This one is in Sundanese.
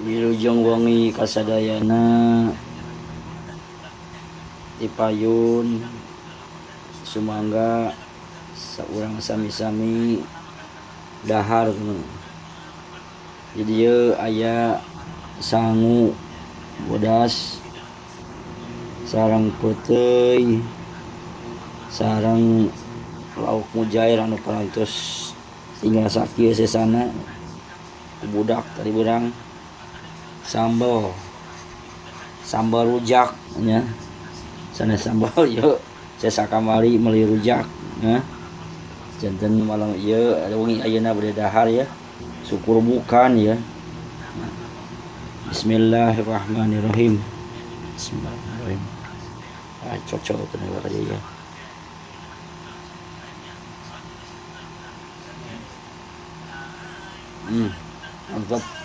Wilujeng wengi kasadayana dipayun sumangga saurang sami-sami dahar. Jadi ieu aya sangu bodas sareng peuteuy sareng lauk mujair anu parantos tinggal sakieu sesana budak tadi beurang sambal sambal rujak nya sanes sambal ieu sesa kamari meuli rujak nya janten malam ieu wengi ayeuna bade dahar ya syukur bukan ya. Bismillahirrahmanirrahim. Bismillahirrahmanirrahim. Ah, cocok kena ya. Mantap.